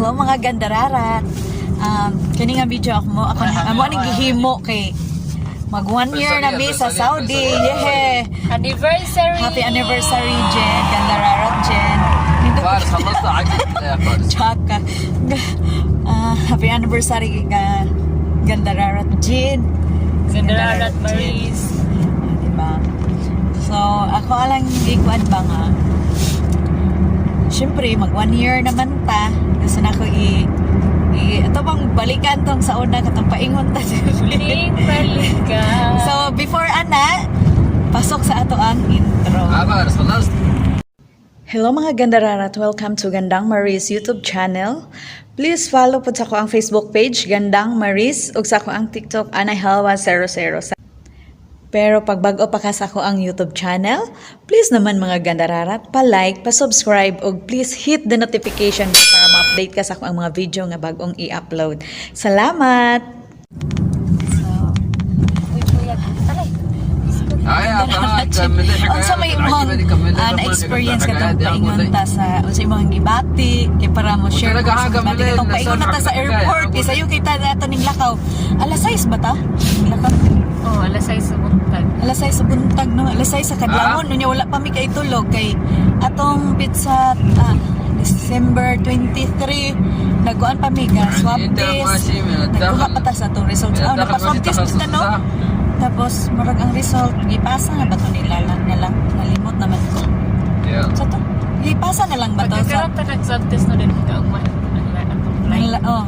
Hello, mga gandararat. Kini nga video ako mo ako amo ning gihimo kay mag one year na mi sa Saudi. Yeah. Anniversary! Happy anniversary, Jen. Gandararat Jen. Nindot فارس، خلصت عقد يا فارس. Tsaka. Ah, happy anniversary ka, Gandararat Jen. Gandararat Maris. Diba? So, ako alang gikuan ba nga, siyempre, mag one year naman ta. Gusto na ko i ito bang balikan tong sa una katong paingon ta. Muling balikan. So, before ana, pasok sa ato ang intro. آه فارس، خلصت. Hello, mga Gandararat! Welcome to Gandang Maris YouTube channel. Please follow po sa ako ang Facebook page, Gandang Maris, ug sa ako ang TikTok, Anay Halwa 00. Pero pag bago pa ka sa ako ang YouTube channel, please naman, mga Gandararat, pa-like, pa-subscribe, ug please hit the notification bell para ma-update ka sa ako ang mga video nga bagong i-upload. Salamat! So, Uy, kuya. Alay. هاي اعطاها كمل لي. Unsa may imong na-experience katong paingon ta sa unsa imong gibati kay para mo share Talaga, ko sa ha, gibati kamilin, katong paingon na ta sa nasa- airport kay sayo kita na ato ning lakaw? Alas 6 ba ta lakaw? Oh, alas 6 sa buntag. Alas 6 sa buntag, no? Alas 6 sa kadlawon. Unya wala pa mi kaitulog kay atong pizza, December 23 nagkuan pa mi ka swab test. Nagkuha pa ta sa atong results. Ah, nagpa-swab test ta, no? Tapos murag ang result gipasa na ba to nila lang na lang, nalimot naman ko. Sa to gipasa na lang ba to sa Pagkakaroon ta nag-swab test no din kaugma ang atong flight. Nila, oh.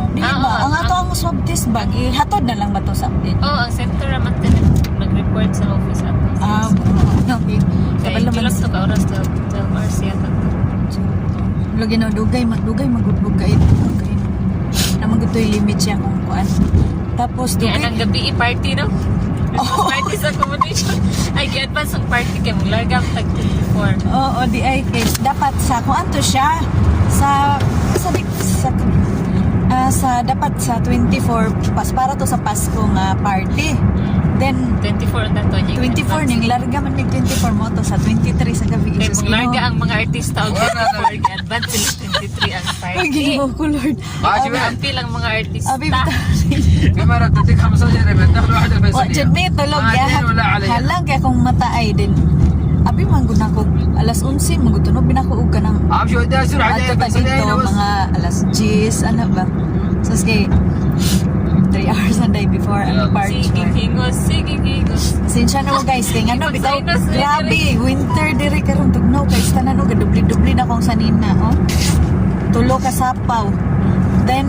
Di Ah, ba? oo. Ang ato ang swab test ba gihatod na lang ba to sa Oh, ang center raman din nag-report sa office ato. Ah, okay. Kay Kabalo man kilap to ka oras, 12, 12 hours yata to. Lagi na dugay magdugay magudbog kay dugay. Naman gud to'y limit siya kung kuan. Tapos Di dugay anang gabi i-party, no? Oh. Party sa accommodation. Ay, gi-advance ang party kay maglarga ang tag 24. Oo, di ay kay dapat sa kuan to siya sa di- sa ah, sa dapat sa 24 pas para to sa Pasko nga party. Then 24 na to niya. 24 ning larga man mig 24 mo to sa 23 sa gabi. Kay Jesus, maglarga Ginoo. ang mga artista og Wala na. 24, gi-advance sila 23 ang Ay, party. Ginoo ko, Lord. ماشي بعد. Ampi lang mga artista. Abi bitaw. في مرة تديك 15 من دخل واحد Wa الفيصلية. jud ni tulog ما ya. دين ولا علي. Halang kay akong mata ay din. Abi man gud nako alas 11 man gud tunog binako og kanang امشي ودي اسرع adto علي ta الفيصلية dito هنا بس. mga alas 10 ano ba. So sige, 3 hours na day before ang Sige, departure. hingos. Sige, hingos. Pasensya na mo, guys, kay ngano bitaw Ipagsinus na grabe winter diri karon, tugnaw kay tanan og dubli-dubli na kong sanina, oh. Tulo ka sapaw. Then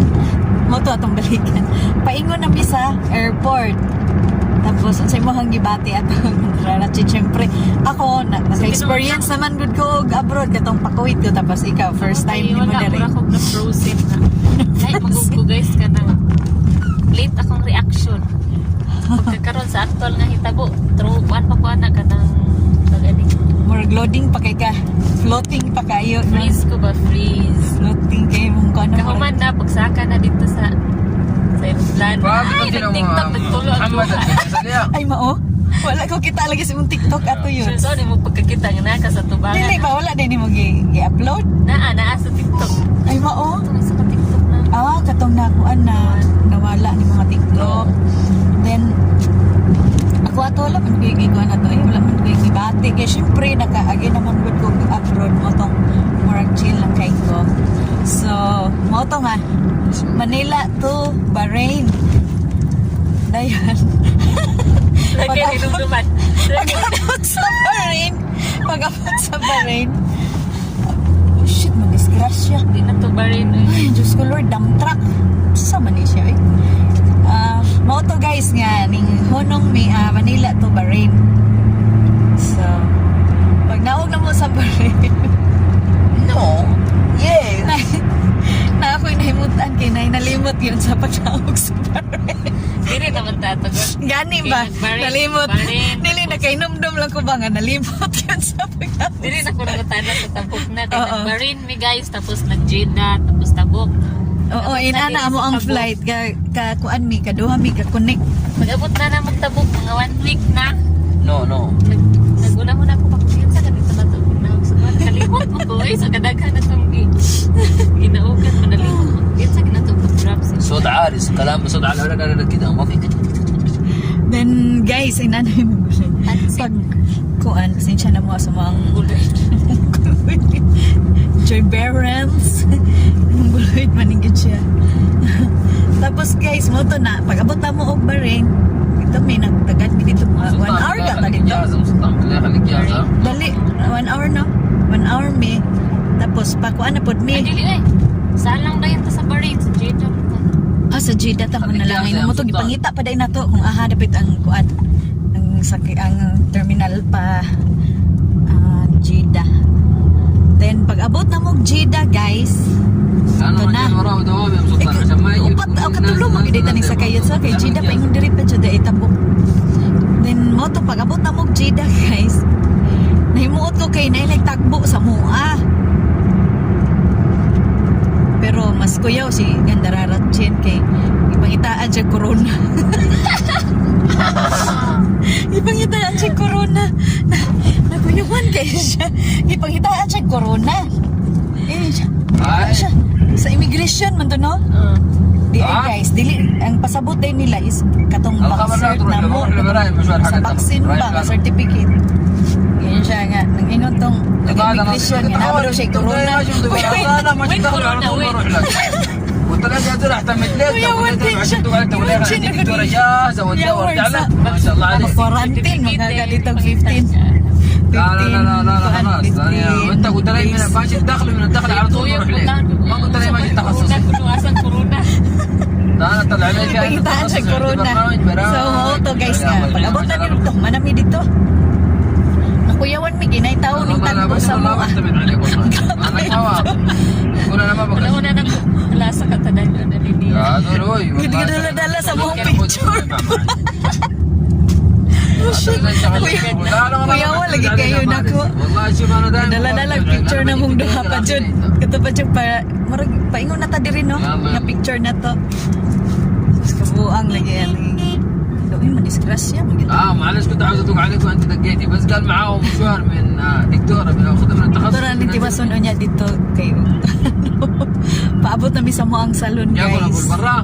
mo to atong balikan. Paingon na mi sa airport. Tapos unsay mo hang gibati atong Rara? Siyempre ako na naka-experience naman gud ko og abroad katong pa-Kuwait ko, tapos ikaw first time nimo Wala, diri. mura kog na frozen na. Ay, maguggo, guys, ka na. Late akong reaction. Pagkakaroon sa actual nga hitabo, true, kuan pa kuan na kanang pag-ani. Murag loading pa kay ka. Floating pa kayo, no? Freeze ko ba? Freeze. Floating kay mong kuan. Kahuman na, pagsaka na dito sa aeroplano. Ay, nag-TikTok, nagtulo ang محمد luha. الفيصلية. Ay mao. Wala ko kita lagi sa imong TikTok ato yun. Sure, sorry mo pagkakita nga naka sa tubangan. Dili ba wala din nimo gi-upload? Naa, naa sa TikTok. Ay mao. Ito na sa TikTok na. Ah, katong nakuan na nawala ni mga TikTok. Then ako ato wala man ko'y gikuan na to. Ay, wala man ko'y gibati. Kaya syempre, nakaagi naman gud ko abroad mo tong murag chill lang kay ko. So, mo to nga Manila to Bahrain. Dayan. Lagi hinumduman. Pag-abot sa Bahrain. Pag-abot sa Bahrain. Oh shit, madisgrasya. Di na to Bahrain eh. Ay, Diyos ko Lord, dump truck. Sa man ni siya eh. Ah, mao to, guys, nga ning hunong mi Manila to Bahrain. So, pag naog na mo sa Bahrain, No. Yes. na, na ako'y nahimutan kay na nalimot yun sa pagnaog sa Bahrain. Dili naman tatagol. Gani ba? Kay nag-Bahrain, Nalimot. Bahrain. Dili na kay numdum lang ko ba nga nalimot yun sa pagnaog. Dili na ko nangutana sa Tabuk na. Kay Oo. nag-Bahrain mi, guys, tapos nag-Jeddah, tapos Tabuk. Oo, Abot na inana diri amo sa ang Tabuk. flight ka ka kuan mi kaduha mi ka connect. Pag-abot na na magtabok, mga one week na. No. Naguna mo na ako pag sa ganito ba ito? Nakalimot mo ko eh. Sa kadaghan na itong ginaugan. الان بصوت على الاولاد، انا كده ما في. Then guys, ay nanay mo siya. Pag kuan, pasensya na mo sa mga Joy parents. Mongoloid man gyud siya. Tapos guys, mo to na pag abot na mo og Bahrain, ito may nagtagad mi dito mga 1 hour ka ta خليك dito. جاهزه سلطان، بالله خليك جاهزه. Dali, 1 hour no? 1 hour mi. Tapos pakuan na pod Ay, mi. dili ay. Saan lang dayon ta sa Bahrain? Sa Jeddah ta. Ah, sa Jeddah ta mo na lang. Mo to gipangita pa day nato kung aha dapit ang kuan ang sakay ang terminal pa Jeddah. Then pag abot na mo og Jeddah, guys, انا ito na. رجال وراه دوام يا سلطان عشان ما يجي. Upat o katulo mo gid taning sakayot sa kay Jeddah pa ingon diri pa jud ay tabok. Then mo to pag abot na mo og Jeddah, guys. Nahimuot ko kay nailay tagbo sa mua. Pero mas kuyaw si Gandararat Chin kay ipangitaan siya corona. Ipangitaan siya corona. Nakuyawan kay siya. Ipangitaan siya corona. Eh, siya. Ay. Siya. Sa immigration man to, no? Di ay Ah? guys, dili ang pasabot day nila is katong الخبر لا vaccine تروح na له، mo. بروح لبراهيم مشوار Sa حق vaccine ba, nga certificate. Ganyan siya nga, nang ingon tong immigration nga naa ba daw siya corona. انا ما وين تدخل على كورونا؟ طول وين؟ بروح لك. قلت لك يا زلمه اعتمد لك. ويا قلت لك ودي عشان تقول انت ولا يا عندي ودي. دكتوره جاهزه يا ودي وارجع ورد. لك، ما شاء الله عليك. Quarantine mga ganitong 15. لا لا لا لا لا، خلاص أنا- وانت قلت لي من ماشي الدخل، من الدخل على طول بروح لك، ما قلت لي ماشي تخصصي. Kuno asang corona. لا انا طلع لي في Pangitaan siya تخصص، عندي corona. برنامج برامج. So, mao to guys nga. Pag abot na dito, manami dito. Nakuyawan mi ginay tao ning والله لا tagbo بس sa والله mua. بعتمد عليك، والله انا ما يقول انا ما بقدر. Una-una na ko. Wala sa katanan na nini. يا زول هوي والله. Gidala-dala sa buong picture. Oh, shit. Kuya, wala lagi kayo nako. والله شوف انا دائما Dala-dala picture na mong duha pa jud. Kato pa jud pa murag paingon na ta diri no Yeah, nga picture na to. Sus kabuang lagi ali. Doon man disgrasya man gid. اه معلش، كنت عاوز ادق عليك وانت دقيتي، بس قال معاهم مشوار من دكتوره من اخذها من التخصص. Tora ni tiwason unya dito kay paabot na mi sa mo ang salon ياكل ابو guys. البراء.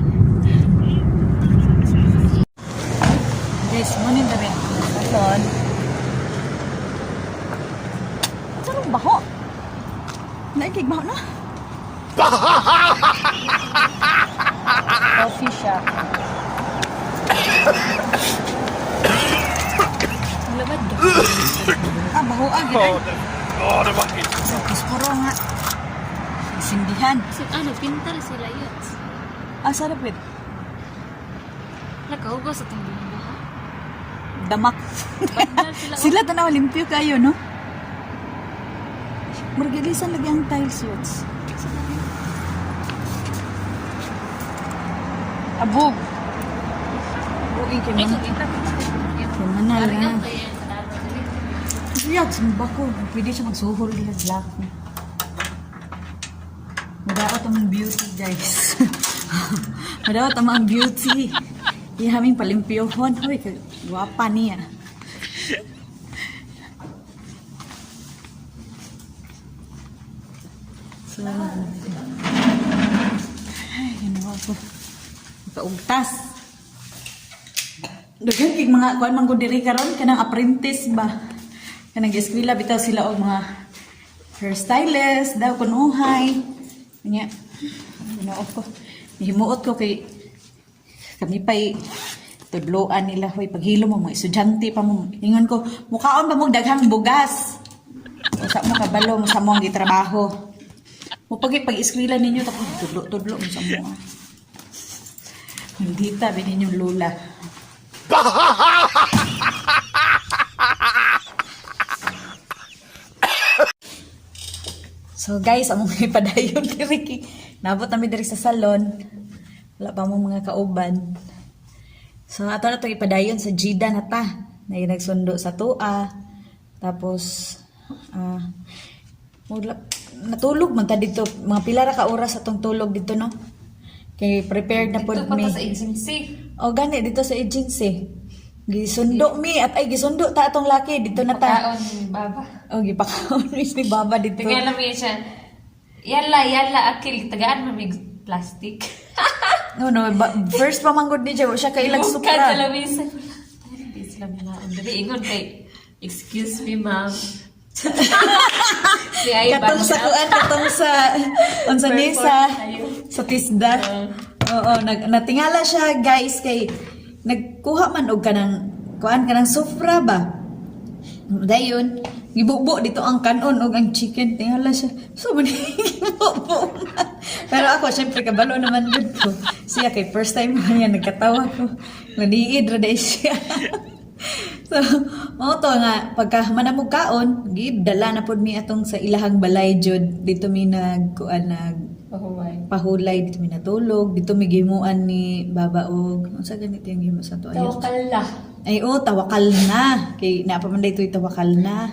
Guys, mo nin dami ang salon. Sarong baho. Naikig baho na. Coffee shop. Labad do. Ah, baho ah, gid. Oh, puro nga. Sindihan. So, ano, pintar sila yun. Ah, sarap it. Nakahugas sa itong buha. Damak. Bandar sila. Sila tanaw limpyo kayo, no? Murgilisan lagi ang tiles yots. Abog. Buing kay Ay, man. kita ko. Kay manal Parang na. ang kaya yung kadaro. Yots, bako. Pwede siya magsuhol nila black. Madaot ang beauty, guys. Madaot ang beauty. Ihaming palimpyohon. Hoy, guwapa niya. So, ay, ginawa ko. Kaugtas. Daghan kay mga kuan man gud diri karon kanang apprentice ba. Kanang gieskwela bitaw sila og mga hairstylist daw kunuhay. Nya. Ginoo ko. Himuot ko kay kami pa'y tudloan nila hoy paghilo mo mga estudyante pa mo ingon ko mukaon pa mo daghang bugas usa mo kabalo mo sa mo ang gitrabaho mo pag pag eskwela ninyo tapos tudlo tudlo mo sa mo. Maldita binin yung lula. So guys, among ipadayon diri kay nabot nami diri sa salon. Wala pa mo mga kauban. So ato na itong ipadayon sa Jida na ta. Na nagsundo sa tua. Tapos wala, natulog man ta dito. Mga pila ra ka oras atong tulog dito no. Kay prepared na pod Dito pa mi. ta sa agency. O gani dito sa agency. Gisundo mi at ay gisundo ta atong laki dito na ta. Pakaon ni Baba. O gipakaon mi ni baba dito. Tingnan lang siya. Yalla, yalla, akil. Tagaan mo may plastic. No, first pa man gud ni siya, wa siya kailag Bukan supra. sa lamisa. Ay, di sila milaon. Dali, ingon kay, "Excuse me, ma'am." Si ay Katong sa kuan, katong sa unsa ni sa tisda. Oo, natingala siya, guys, kay nagkuha man og kanang kuan, kanang sofra ba. Dayon, gibubo dito ang kanon og ang chicken, tingala siya. So man gibubo man. Pero ako syempre kabalo naman gud ko. Siya kay first time man niya, nagkatawa ko. Naniid ra dai siya. So, mao to nga pagka manamog kaon, gidala na pod mi atong sa ilahang balay jud dito mi nagkuan, nag Pahuway. pahulay, dito mi natulog, dito mi gimuan ni baba og unsa ganito yung gimo sa to ayo. Tawakal la. Ay oh, tawakal na kay naa pa man daytoy tawakal na.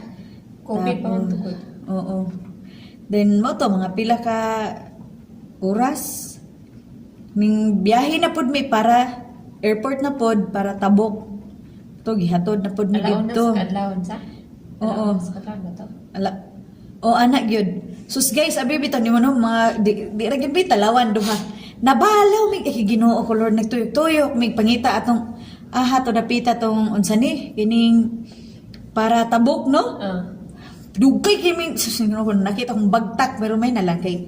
COVID pa man tugod. Oo. Then mo to mga pila ka oras ning biyahe na pod mi para airport na pod para Tabok. To gihatod na pod mi Alaon na didto. sa kadlawon sa? Oo. Alaon sa kadlawon ba to? Ala. O anak gyud. Sus guys, abi bitaw nimo no mga di ra gyud talawan duha. Nabalaw mig, ay Ginoo ko Lord, nagtuyok-tuyok mig pangita atong aha to dapita tong unsa ni kining para Tabok, no? Ah. Dugay kay mi, sus Ginoo ko, nakita kong bagtak pero may na lang kay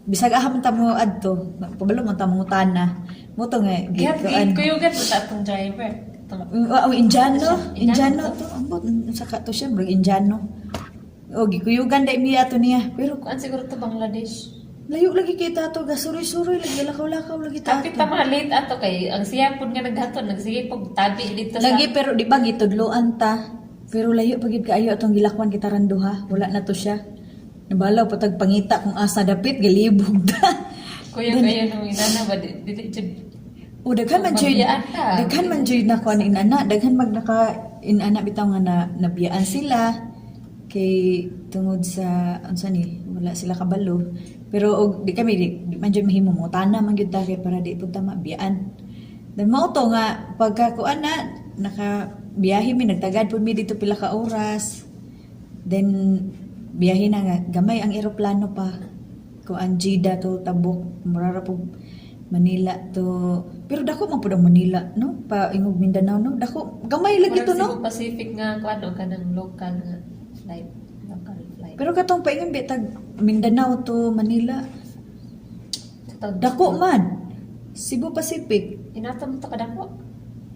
bisag aha man ta mo adto, pabalo man ta mangutana. Mo to nga Gihat gikuan. kuyugan mo sa atong driver. Atong Oh, Indiano. Indiano. Indiano to. Ambot sa ka to siya, bro, Indiano. O gikuyugan dai miya to niya. Pero Kuan siguro to Bangladesh. Layo lagi kita to, gasuroy-suroy lagi, lakaw-lakaw lagi ta. Kapit ta mga late ato kay ang siya pud nga naghatod nagsige pag tabi dito sa Lagi pero di ba gitudloan ta. Pero layo pagid kaayo atong gilakwan kita duha. Wala na to siya. Nabalaw patag pangita kung asa dapit galibog ta. Kuyog ayo nung inana ba dili jud. O daghan man jud. Mabiyaan ka. Daghan man jud na kuan inana, daghan mag naka inana bitaw nga na nabiyaan sila kay tungod sa unsa ni wala sila kabalo. Pero og di kami di man jud mahimo mo tana man gyud ta kay para di pud ta mabiyaan. Then mao to nga pagka kuan na naka biyahe mi, nagtagad pud mi dito pila ka oras. Then biyahe na nga gamay ang eroplano pa kuan Jeddah to Tabuk, mura ra pug Manila to, pero dako man pud ang Manila no pa ingog Mindanao no, dako gamay lagi to Murag no. Cebu Pacific nga kuan o kanang local nga flight, local flight. Pero katong paingon bitag Mindanao to Manila, Katong- dako man Cebu Pacific. Inato mo to kadako.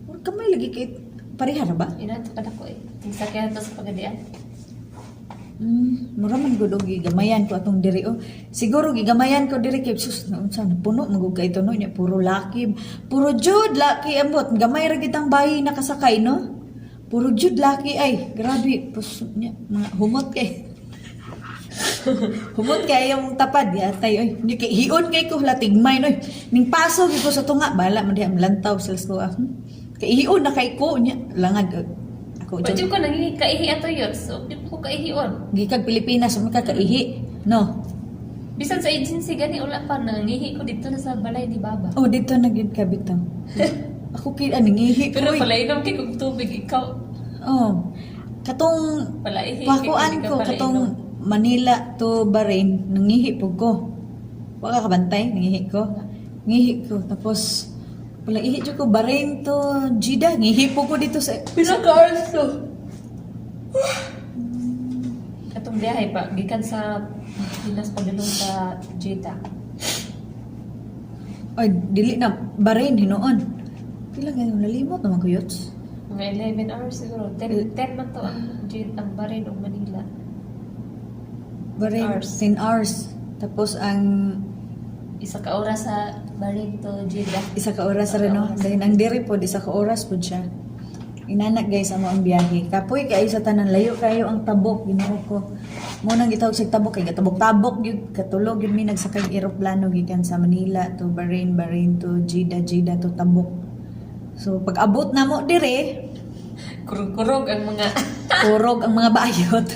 Murag gamay lagi kay pareha ra ba? Inato kadako eh. Ang sakyan to sa pagadian. Mura man gud og gigamayan ko atong diri oh. Siguro gigamayan ko diri kay sus na unsa na puno man gud kay ito no nya, puro laki. Puro jud laki ambot gamay ra gitang bayi nakasakay no. Puro jud laki ay grabe pus nya mga humot kay. Humot kay yung tapad yatay oy. Nya kay hion kay ko latigmay no. Ning paso gyud ko sa tunga bala man diha lantaw sa ko ah. Kay hion na kay ko nya langag ako Wa jud. jud ko nangingi kaihi ato yun. So di ko kaihion. Gikag Pilipinas umi ka kaihi no. Bisan sa agency gani wala pa nangihi ko dito na sa balay ni Baba. Oh, dito na gyud ka bitaw. Ako kay ani ngihi ko. Pero Oy. palainom kay kog tubig ikaw. Oh. Katong Palaihi kay pakuan kog ko ikaw katong palainom. Manila to Bahrain, nangihi pud ko. Wa ka kabantay, nangihi ko. Ngihi ko tapos palaihi jud ko Bahrain to Jeddah, ngihi po ko dito sa Pila ka hours to? Katong biyahe pa gikan sa Pinas padulong sa Jeddah. Ay, dili na Bahrain hinuon. Pila ganun nalimot naman ko yots. Mga 11 hours siguro. 10, 10 man to ang Jeddah, ang Bahrain ug Manila. Bahrain Hours. 10 hours. Tapos ang Isa ka oras sa Bahrain to Jeddah. Isa ka oras rin, no? Dahil ang diri pod, isa ka oras pod siya. Inanak guys, amo ang biyahe. Kapoy kayo sa tanan, layo kayo ang Tabok, Ginoo ko. Mo nang gitawag sa Tabok, kay gatabok-tabok gyud, katulog gyud mi nagsakay og eroplano gikan sa Manila to Bahrain, Bahrain to Jeddah, Jeddah to Tabok. So pag abot na mo dire, Kurog-kurog ang mga kurog ang mga bayot.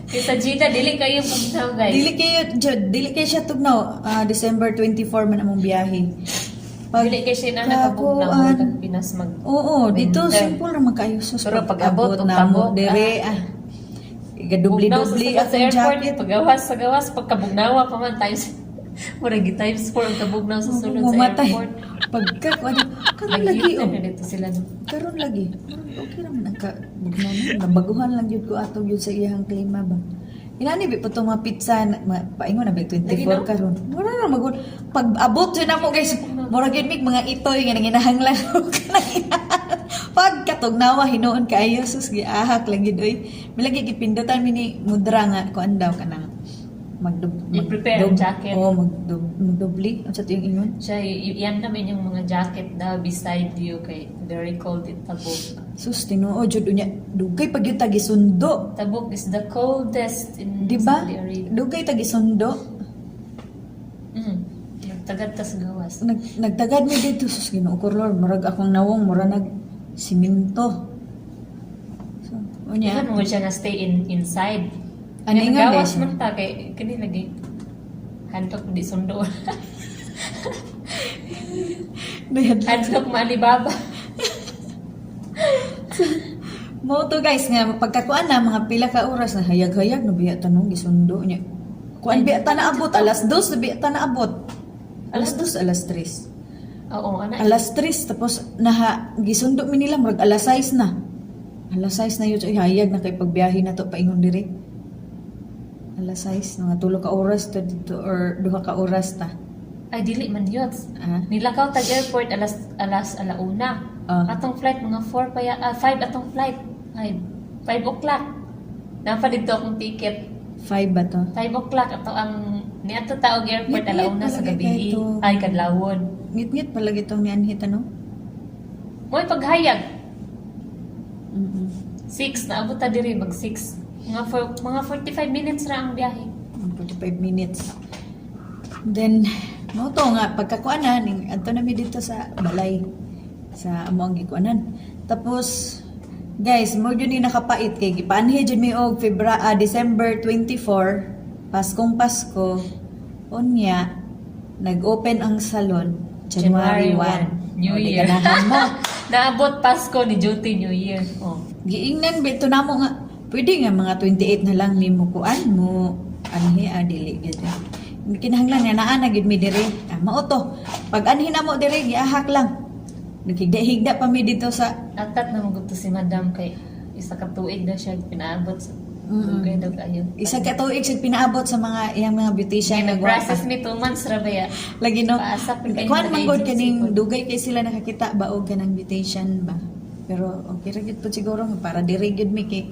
Kay sa Jeddah dili kayo pugnaw guys. Dili kayo jud, dili kayo siya tugnaw. Ah, December 24 man among biyahe. Pag Dili kay siya na nakapugnaw kakuan- kag Pinas mag Oo, dito Winter. simple ra man kaayo sus. Pero pag-abot og na mo Tabok, dire ah. Bugnaw Igadubli-dubli sa sulod sa akong airport, jacket. pagawas sa gawas, pagkabugnawa pa man tayo. Murag times 4 ang kabugnaw sa sulod sa Mamatay. airport. Pagka, ano, karon lagi, Nag-U-turn oh. na dito sila, no? Karon lagi. Murag okay raman ang kabugnaw no. Nabaguhan lang jud ko ato jud sa iyang klima ba. Inani bi po tong mga pizza na, paingon na ba 24 Lagi, no? karon. Mura na magud pag abot jud namo, guys, mura gyud mig mga itoy nga nanginahanglan og kanang inahan. Pag katugnawa hinuon kaayo, sus, giahak lang gid oy. Milagi gipindutan mi ni mudra nga kuan daw kanang magdub I-prepare ang jacket. Oh, magdobli. Unsa to yung ingon? Siya, yan namin yung mga jacket na beside you kay very cold in Tabuk. Sus, tinuod jud unya dugay pag yun tagisundo. Tabuk is the coldest in Di ba? Saudi Arabia. Dugay tagisundo. Nagtagad ta sa gawas. Nagtagad mi dito, sus, Ginoo ko Lord, murag akong nawong mura nag siminto. So, unya. Ilan mo siya nga stay in inside. Ano Nga nga, gawas guys? man ta kay kini lagi handok di sundo. Handok maalibaba. Mo to, guys, nga pagkakuan na mga pila ka oras na hayag-hayag no biya tanong gisundo niya. Kuan biya ta naabot alas 2 na biya ta naabot. Alas 2, alas 3. Oo, ana. Alas 3 tapos naha gisundo mi nila murag alas 6 na. Alas 6 na yun, ay hayag na kay pagbiyahe na to paingon diri. Alas 6, mga 3 ka oras to dito or 2 ka oras ta. Ay, dili man yun. Ah. Nilakaw tag airport alas alauna. Ah. Atong flight mga 4 pa ya, 5 atong flight. 5. 5 o'clock. Napa dito akong ticket. 5 ba to? 5 o'clock ato ang niadto ta og airport Ngit-ngit alauna sa palagi gabi. kay to. Ay, kadlawon. Ngit-ngit palagi itong nianhit ano? Mo'y paghayag. 6 naabot ta diri mag 6. Mga 45 minutes ra ang biyahe. 45 minutes. Then, mo to nga, pagkakuanan, adto na mi dito sa balay, sa amo ang gikuanan. Tapos, guys, mo jud ni nakapait kay gipaanhi jud mi og February, December 24, Paskong Pasko. Unya, nag-open ang salon January January 1. 1, New O, di Year. ganahan mo. Naabot Pasko ni duty New Year. Oh. Giingnan bito namo nga pwede nga mga 28 na lang nimo kuan mo anhi, dili gyud. Kinahanglan nga naa na gyud mi diri. Ah, mao to. Pag anhi namo diri giahak lang. Naghigda-higda pa mi dito sa Atat na magud to si Madam kay isa ka tuig na siya pinaabot sa dugay daw kayo. Isa ka tuig siya pinaabot sa mga iyang mga beautician. Kaya nag-process mi 2 months ra ba ya? Lagi no. Paasa pud kayo Kuan sa man gud agency kaning pod. dugay kay sila nakakita ba og kanang beautician ba. Pero okay ra gyud po siguro nga para diri gyud mi kay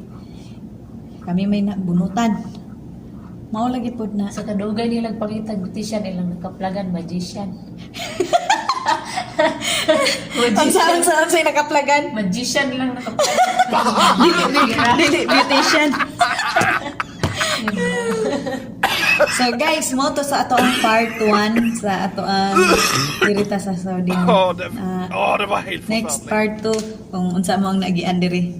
kami may na bunutan. Mao lagi pod na. Sa kadugay nila pangita beautician ilang nakaplagan magician. Ang saan sa nakaplagan? Magician lang nakaplagan. Dili beautician. So guys, mo to sa ato ang part 1 sa ato ang dirita sa Saudi. Åh, det, Ah, åh, det var helt next forferdelig. part 2 kung unsa mo ang nagian diri.